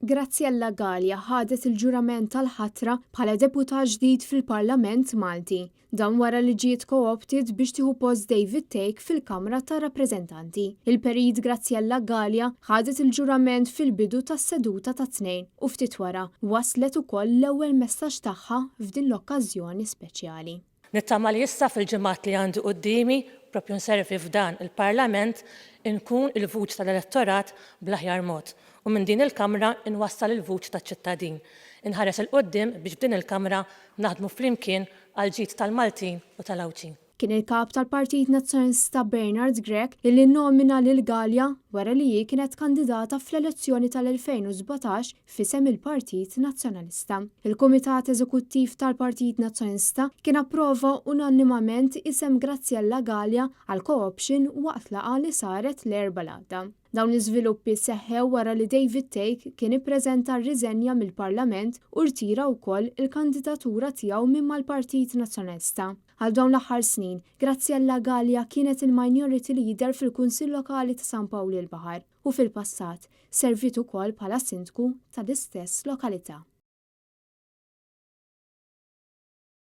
Graziella Galea ħadet il-ġurament tal-ħatra bħala deputat ġdid fil-Parlament Malti. Dan wara li ġiet co-opted biex tieħu post David Thake fil-Kamra tar-Rappreżentanti. Il-Perit Graziella Galea ħadet il-ġurament fil-bidu tas-seduta tat-Tnejn u ftit wara wasslet ukoll l-ewwel messaġġ tagħha f'din l-okkażjoni speċjali. Nittama li issa fil-ġimgħat li għandi quddiemi, propju nservi f'dan il-Parlament, inkun il-vuċi tal-elettorat bl-aħjar mod u minn din il-Kamra nwassal il-vuċi taċ-ċittadin. Inħares 'il quddiem biex f'din il-Kamra naħdmu flimkien għall-ġid tal-Maltin u tal-Għawdxin. Kien il-Kap tal-Partit Nazzjonalista Bernard Grech illi nnomina lil Galea wara li hi kienet kandidata fl-elezzjoni tal-2017 f'isem il-Partit Nazzjonalista. Il-Kumitat Eżekuttiv tal-Partit Nazzjonalista kien approva unanimament isem Graziella Galea għal co-option waqt laqgħa li saret l-Erbgħa l-għadda. Dawn l-iżviluppi seħħew wara li David Thake kien ippreżenta r-riżenja mill-Parlament u rtira wkoll il-kandidatura tiegħu minn mal-Partit Nazzjonalista. Għal dawn l-aħħar snin, Graziella Galea kienet il-Minority Leader fil-Kunsill Lokali ta' San Pawl il-Baħar u fil-passat serviet ukoll bħala Sindku tal-istess lokalità.